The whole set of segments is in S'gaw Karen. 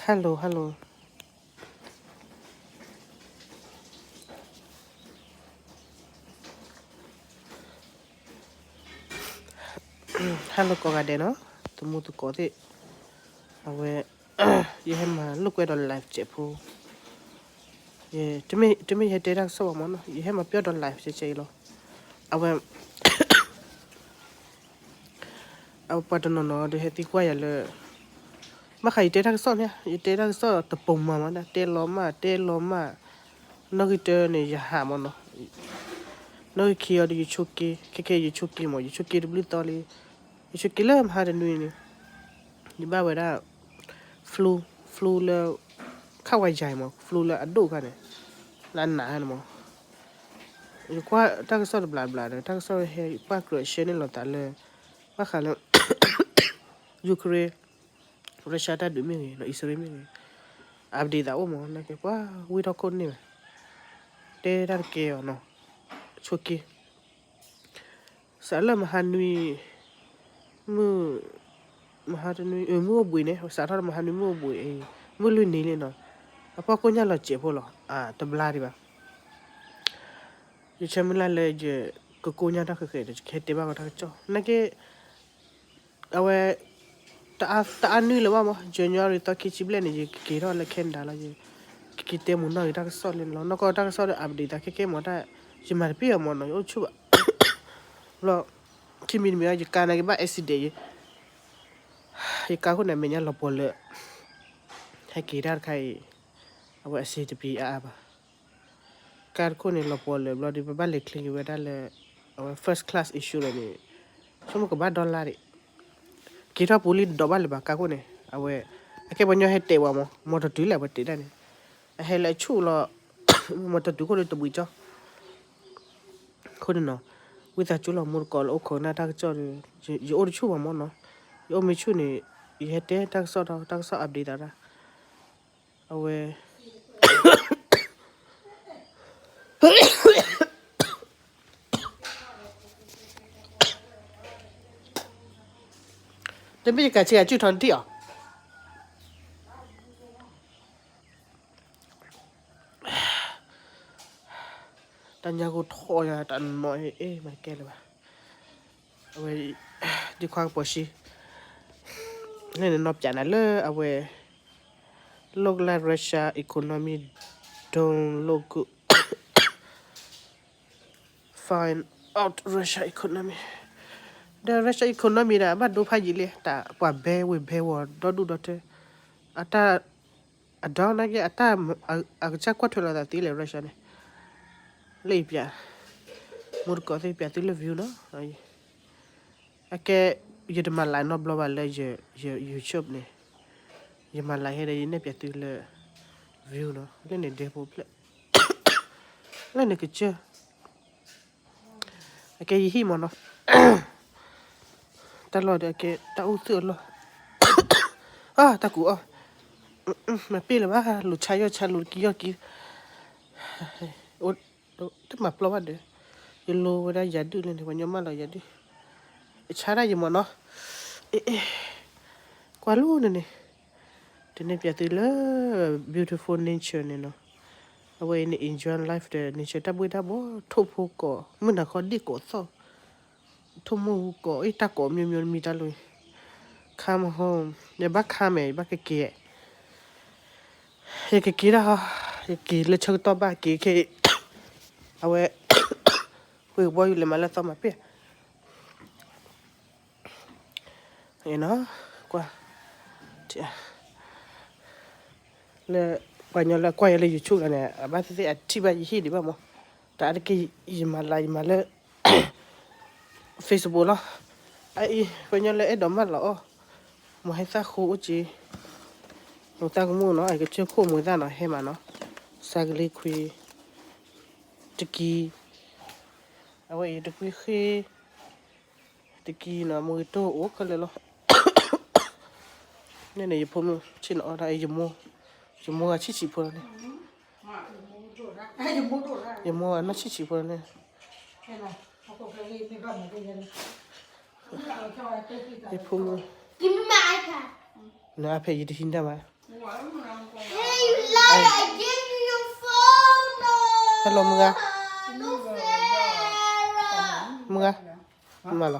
Hello, hello. Hello ကိးဂၤဒဲးနီၤ, တမူသကိးသ့ၣ်, အဝဲ, ယဟဲမၤလိာ်ကွဲဒီး live စဲးဖိ, တမ့ၢ်ယဟဲတဲတၢ်ကစီၣ်ဘၣ်မ့ၢ်နီၤ, ယဟဲမၤပျီၢ်ဒီး live စဲးစဲးအံၤလီၤ. အဝဲ အပှၤတနီၤနီၤဒီးဟဲသံကွၢ်ယၤလၢ, ဘၣ်ဃးယတဲတၢ်ကစီၣ်န့ၣ်, ယတဲတၢ်ကစီၣ်တပိာ်မးမးဒၣ်, တဲလီၤမၢ် တဲလီၤမၢ်, နီၣ်ဂံၢ်တၢန့ၣ် ယဟးမ့ၢ်နီၤ, နီၣ်ဂံၢ်ခံအီၤဒီးယဆိက့, ခဲခဲယဆိက့မး, ယဆိက့တဘျုးသီလံ, ယဆိက့လၢမဟါတနွံန့ၣ်, ယဘၣ်ဝဲဒၣ် flu, flu လၢ ခးဝဲယၤမး, flu လၢအဒိၣ်ခါန့ၣ်, လၢအနးန့ၣ်မး. ယကွၢ်တၢ်ကစီၣ်တဘျီဘျီဒီး တၢ်ကစီၣ်ဟဲပၣ်ကြၢးရှဲန့ၢ်လိာ်သးလၢ ဘၣ်ဃးလၢ Ukraine, Russia တၢ်ဒုးမ့ၢ်ဂ့ၤ, အံၣ်စရ့လးမ့ၢ်ဂ့ၤ, update သးအိၣ်မး, နာ်က့ပှၤဝံထီၣ်ခိၣ်န့ၢ်ဘၣ်, တဲတၢ်တကဲအီၤနီၤ, ဆိက့ စးလၢမဟါနွံ, မုၢ်, မဟါတနွံ, မုၢ်အိၣ်ဘှံးန့ၣ်, စးထီၣ်မဟါနွံမုၢ်အိၣ်ဘှံး, မုၢ်လွံၢ်နံၤလံနီၤ, အဖီခိၣ်ညၣ်လီၤစဲးဖိလီၤ, တဘျါဒံးဘၣ်. ယဆၢမုၢ်လၢ်လၢယကကိညၢ်တၢ်ဃဲးဃဲးဒီး ယကဟဲတဲဘၣ်ဝဲတၢ်ကစီၣ်, နာ်က့ အဝဲ တအါနွံလၢၤဘၣ်မး, January သီခံဆံဘျဲၣ်န့ၣ် ယကက့ၤထီၣ်လၢ Canada လီၤ, ယကက့ၤတဲမုာ်နီၢ်ဂ့ၤတၢ်ကစီၣ်လံန့ၣ်လီၤ. နီၢ်ကီၢ်တၢ်ကစီၣ်ဒီး update သးခဲကဲမးတၢ်, ယမၤတပ့ၢ်အီၤမးနီၤ, ယအိၣ်ဆူၣ်ဘၣ်. ဘျီ ခံမံၤတမံၤ ယကါန့ၣ်က့ၤဘၣ် accident ယ, ယကါခိၣ်န့ၣ် အမဲာ်ညါလီၤပှီၤလၢာ်, ဟဲက့ၤတၢ်တခါအံၤ, အဝဲအစ့တပံၤအါအါဘၣ်. ကါတခိၣ်န့ၣ် လီၤပှီၤလၢာ်ဘျီဒီး ပဘၣ်လဲၤချ့က့ၤဝဲဒၣ်လၢ အဝဲ first class insurance န့ၣ်, ဆိကမိၣ်ကဘၣ် dollar ဒံး, က့ၤထီၣ်ပူၤလံတဒီးဘၣ်လၢၤဘၣ် ကါခိၣ်န့ၣ်, အဝဲ အကဲပှၤညီဟဲတဲဝဲမး, မီၢ်တတုၤလဲၣ် အဝဲတဲဒၣ်န့ၣ်, အဟဲလၢအဆူၣ်လီၤ, မီၢ်တတုၤခိၣ်ဒီးတဘှံးကၠီ အဃိန့ၣ်နီၤ, ဝံသးစူၤလီၤ မူတကိးလၢအိၣ်ခိးကနၣ်တၢ်ကစီၣ်ဒီး, ယအိၣ်တဆူၣ်ဘၣ်မးနီၤ, ယအိၣ်မ့ၢ်ဆူၣ်န့ၣ်, ယဟဲတဲတၢ်ကစီၣ်ဒီး တၢ်ကစီၣ် update သးဒၣ်, အဝဲ တမ့ၢ်ယကးဆံးအစုၣ်ထီၣ်နထံၣ်အီၤ, တၢ်ညါကထီၣ်ယၤတၢ်နီၢ်အ့ၣ် မၤကဲလၢၤဘၣ်, အဝဲ ဒ်ခွါကပီၤဆံ, လၢန့ၣ်နီၢ်ပၠးနၤလၢအဝဲ look like Russia economy don't look good, find out Russia economy, ဒီး Russia economy ဒၣ် ဘၣ်ဒိဖးယံာ်လံ, တၢ်ပှၤဘဲဝ့ၤဘဲဝီၤဒီဒူၣ်ဒီထၢ, အတၢ် အဒီနာ်က့ အတၢ် အကစၢ်ကွၢ်ထွဲလိာ်သးသ့လၢ Russia န့ၣ်, လၢယပျး, မူတကိးသ့ၣ်ပျးသုလၢ view နီၤ, အကဲ ယတမၤ live နီတဘျီဘၣ်လၢ ယ YouTube န့ၣ်, ယမၤ live ဟဲဒီး ယနဲၣ်ပျးသုလၢ view နီၤ, လၢန့ၣ်ဒဲဖိဖျဲၣ်, လၢန့ၣ်ကစၢၢ် အကဲယဟံၣ်မးနီၤ, တၢ်လီၢ်ဒီးအကဲတၢ်အိၣ်သုးအလီၢ်, အါ တၢ်ကူးအီၣ်, မၤပ့ၢ်လၢၤဘၣ် လူၤဆါယီၢ်ဆါလူၤတကံယီၢ်ကံ, တမၤပျီဘၣ်ဒီး, ယလိဝဲဒၣ်ယၤဒုၣ်လၢန့ၣ် ပှၤညီမၢလီၤယၤဒုၣ်, ယဆါဒၣ်ယမးနီၤ, ကွၢ်လူၤန့ၣ်န့ၣ် တန့ၢ်ပျးသုလၢ beautiful nature န့ၣ်နီၤ, အဝဲအံၤန့ၣ် enjoy life ဒီး nature တၢ်ဘှ့ၣ်တၢ်ဘှီၣ် ထိၣ်ဖိကိး မုၢ်နၤခီဒံၣ်ကိးသီၣ်, ထိၣ်မိၢ်ဟူကိး အံၤတၢ်ကိးမံၤမံၤမံၤတၢ်လိၤ, come home ယဘၣ် come ယဘၣ်ကက့ၤ, ယကက့ၤဒၣ်ဟီ, ယက့ၤလၢဆၢကတီၢ်ဘၣ်က့ၤခဲအံၤ, အဝဲ ဝ့ၢ်ကဘီယူၤလဲၤမၤလၢသီမၤပ့ၢ် နီၤ, ကွၢ်, လၢ ပှၤညီလၢကွၢ်ယၤလၢ YouTube လီၤန့ၣ် အဘၣ်သ့ၣ်သ့ၣ်အထံၣ်ဘၣ်ယဟံၣ်ဒံးဘၣ်မး, တၢ်အါတက့ၢ် ယမၤလၢ ယမၤလၢ Facebook လီၤ, အအံၤ ပှၤညီလၢအဲၣ်ဒိးမၢလီၤအီၣ်, မိၢ်ဟဲသၣ်ဃိအိၣ်က့ၤ, မိၢ်သၣ်ကမူၣ်နီၤ အကစၢၢ်ခိၣ်မိၢ်သၣ်နီၤ ဟဲမးနီၤ, စၤကလံၤခွံ, တကံ, အဝဲအံၤတကွံဃ့ တကံနီၤ မိၢ်ဂ့ၤတိၢ်အိၣ်ခဲလၢာ်လီၤ, န့ၣ်န့ၣ် ယဖိမုၣ်ဆ့ၣ်နီၤအီၣ်ဒၣ် ယမိၢ်ဂၤဆံၣ်ဆံၣ်ဖိလီၤန့ၣ်, ယမိၢ်ဂၤနီၢ်ဆံၣ်ဆံၣ်ဖိလီၤန့ၣ်, ယဖိမုၣ်, နအဖဲယတဟံးတၢ်ဘၣ် Hello မုၢ်ဂၤ, မုၢ်ဂၤ, မၤလီၤ.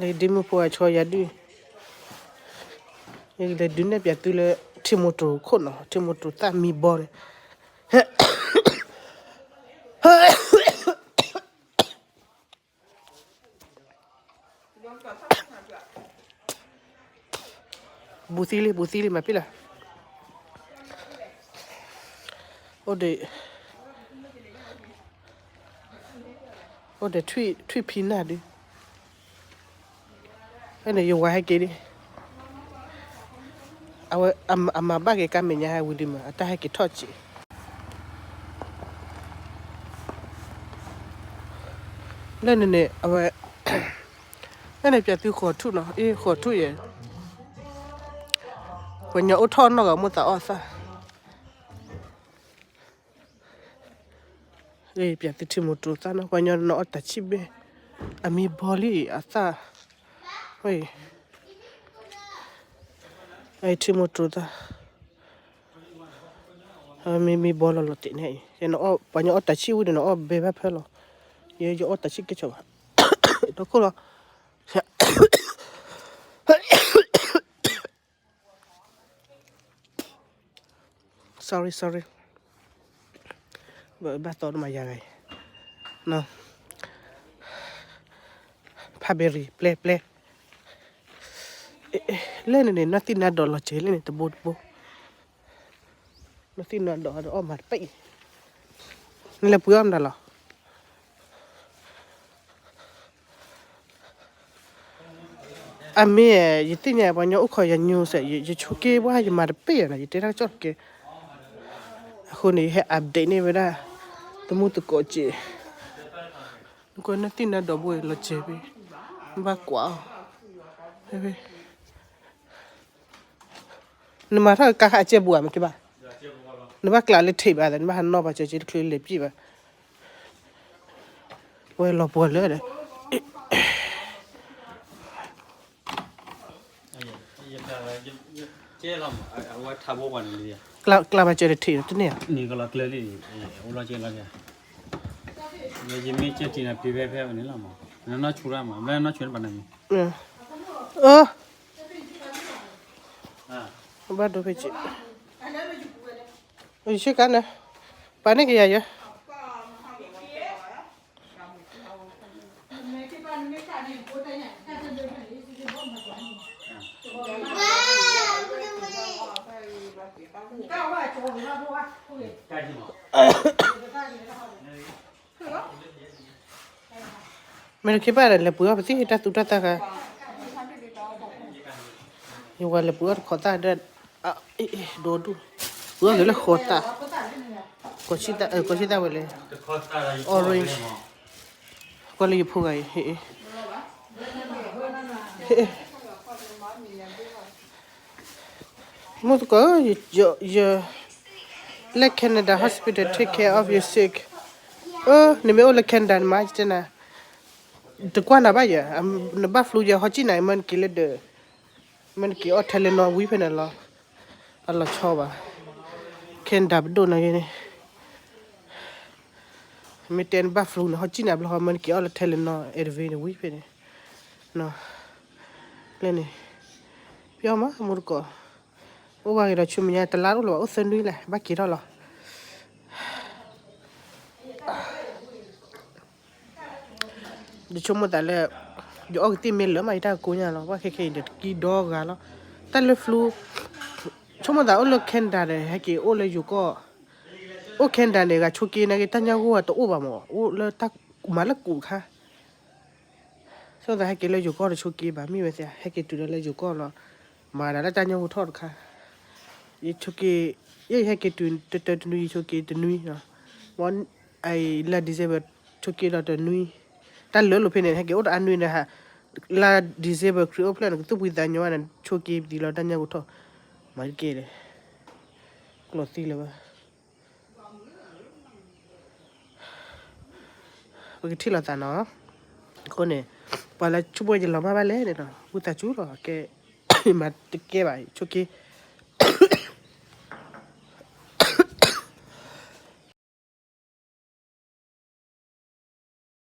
လဲၤဒုးမုၢ်ဖိအဆီယၤဒုး, ယလဲၤဒုးနဲၣ်ပၠးသုလၢ ထံမိၢ်တြူၢ်ခိၣ်နီၤ, ထံမိၢ်တြူၢ်သၣ်မံဘီန့ၣ် ဘူးသံလံ ဘူးသံလံ မၤပ့ၢ်လီၤ. အိၣ်ဒံး, အိၣ်ဒံးထွံၣ်ဖံနၢ်ဒုး, ဖဲန့ၣ်ယဝၤဟဲက့ၤဒံး, အဝဲ အမၤဘၣ်က့ၤကါမဲာ်ညါဟဲဝံၤဒံးမး အတၢ်ဟဲက့ၤထီၣ်စံး လၢန့ၣ်န့ၣ် အဝဲ ဖဲန့ၣ်ပၠးသုဃီၤထူၣ်နီၤ, အ့ ဃီၤထူၣ်ယဲၢ်, ပှၤညီအိၣ်ထီၣ်နီၢ်ဂၤမိၢ်သးအီၣ်သၣ်, အ့ ပၠးသုထံမိၢ်တြူၢ်သၣ်နီၤ, ပှၤညီနီၤအီၣ်တၢ်ဆံၣ်ဘ့ၣ်, အမံဘီလံအသၣ်, အ့ ထံမိၢ်တြူၢ်သၣ် မ့မ့ၢ်ဘီလီၤလီၤတဲာ်န့ၣ်အံၤ, ပှၤညီအီၣ်တၢ်ဆံၣ်ဝံၤဒီး နအီၣ်ဘဲဘၣ်ဖၢလီၤ, ယဲယအီၣ်တၢ်ဆံၣ်ကဲဆိးဘၣ်, ဒီခိၣ်လီၤ. ဘၣ်သီတမၤယၤဂၤအံၤ, ဖးဘဲရံၤ ပျဲပျဲ, လၢန့ၣ်န့ၣ် နီၢ်သံၣ်နါဒိးလီၤစဲၤလၢန့ၣ် တဘိတဘိ, နီၢ်သံၣ်နါဒိးဒီးအီၣ်မၤတပ့ၢ်, နလဲၤပှ့ၤအီၣ်မတၤလီၤ. အမ့ၢ် ယသ့ၣ်ညါပှၤညီအိၣ်ခိးယၤညိစဲး ယဆိးက့ပှၤ ယမၤတပ့ၢ်ယၤနီၤ ယတဲတၢ်ကစီၣ်တကဲ, အဃိန့ၣ် ယဟဲ update န့ၢ်ဝဲဒၣ် သမူသကိးစဲး, နကွၢ်နီၢ်သံၣ်နါဒိးဘိလီၤစဲၤဖဲ, နဘၣ်ကွၢ်အီၤ, နမၤထီၣ်ကါခါအစဲဘူးဧါ မ့ၢ်က့ၤဘၣ်, နဘၣ်ကျးလၢထံးဘၣ် နဘၣ်ဟးနီၣ်ဘၣ်စဲး စဲးတချုးလဲၤပျံၤဘၣ် ဝဲလီၤပှီၤလၢာ်ဒီး ကျါဘၣ်စဲးတထံးတန့ၢ်ဧါ, ဘၣ်ဒိဖဲစံး, ယဆ့ကၤန့ၣ်, ပာ်န့ၢ်က့ၤယၤယဲ မ့ၢ်တခ့ဘၣ်ဒီး လဲၤပှ့ၤအီၣ်ပသံၣ်တၢ်သူတၢ်သၣ်ခါ, ယဝၤလဲၤပှ့ၤအီၣ်တခီသၣ်ဒီး, ဒိဒူၣ်, ပှ့ၤအီၣ်က့ၤလၢဃီသၣ်, ကီၢ်ဆံသၣ်ဝဲလဲၣ်, orange, ကွၢ်လၢယဖိဂၤအံၤ, မုၢ်သကိး, ယ, လၢ Canada hospital take care of your sick, နမ့ၢ်အိၣ်လၢ Canada န့ၣ်မး ယတဲနၤ, တကွၢ်နၤဘၣ်ယဲ, နဘၣ် flu ယဲ ဟီၣ်ကံၣ်နၤ မ့ၢ်နက့ၤလၢဒၢး, မ့ၢ်နက့ၤအီၣ် Tylenol ဝံၤဖဲန့ၣ်လီၤ, အလီၤဆီဘၣ်, Canada ပဒိၣ်နၤဂ့ၤန့ၣ် မ့ၢ်တဲနဘၣ် flu န့ၣ် ဟီၣ်ကံၣ်န့ၣ် အဘျီဃီ မ့ၢ်နက့ၤအီၣ်လၢ Tylenol Advil န့ၣ် ဝံၤဖဲန့ၣ်, လၢန့ၣ်, ပျီမး မုၢ်တကိး, အိၣ်ဝဲဂ့ၤဒီးဆူမဲာ်ညါ တလါတအိၣ်လၢၤဘၣ် အိၣ်သၢနွံလၢ် ဘၣ်က့ၤထီၣ်လီၤ. ယဆိကမိၣ်သးလၢ ယအီၣ်ကသံၣ်မ့ၢ်လၢာ်မး ယတၢ်ကကိညါလီၤ. ဘၣ်ခဲခဲအံၤဒီး တကံဒီဂၤလီၤ. တၢ်လၢ flu ဆိကမိၣ်သးအိၣ်လၢ Canada ဒီး ဟဲက့ၤအိၣ်လၢယိၤကီၢ်, အိၣ် Canada န့ၣ် ဂၤဆိက့နာ်က့ တၢ်ညၣ်ဂိၢ်တအိၣ်ဘၣ်မး, အိၣ်လၢတၢ်မၤလၢကူးခါ ဆိကမိၣ်သးဟဲက့ၤလၢယိၤကီၢ်တဆိက့ဘၣ် မ့ၢ်ဝဲသ့ၣ် ဟဲက့ၤတုၤဒီးလၢယိၤကီၢ်လီၤ. မၤဒၣ်လၢတၢ်ညၣ်ဂိၢ်ထီၣ်တခါ, ယဆိက့, ယဲယဟဲက့ၤတုၤတတၢတနွံ ယဆိက့တနွံလီၤ. မ့ၢ်အံၤလါ December ဆိက့ဒီးတနွံ, တၢ်လၢလိာ်ဖဲန့ၣ် ဟဲက့ၤအိၣ်တအါနွံန့ၣ်ဟး, လါ December ခရံာ်အိၣ်ဖျဲၣ်န့ၣ် ကသူၣ်ဖှံသးညီဘၣ်န့ၣ် ဆိက့ပသံလီၤ တၢ်ညၣ်ဂိၢ်ထီၣ်, မၤတက့ၢ်ဒီး, ကျိးသံလၢၤဘၣ် ပကထံၣ်လိာ်သးနီၤ. အဃိန့ၣ်, ပှၤလၢဆိကမိၣ်ယလီၤမၢ်ဘၣ်လဲၣ်န့ၣ်နီၤ ဝံသးစူၤလီၤ ကဲ မၤတကဲဘၣ် ဆိက့ၤ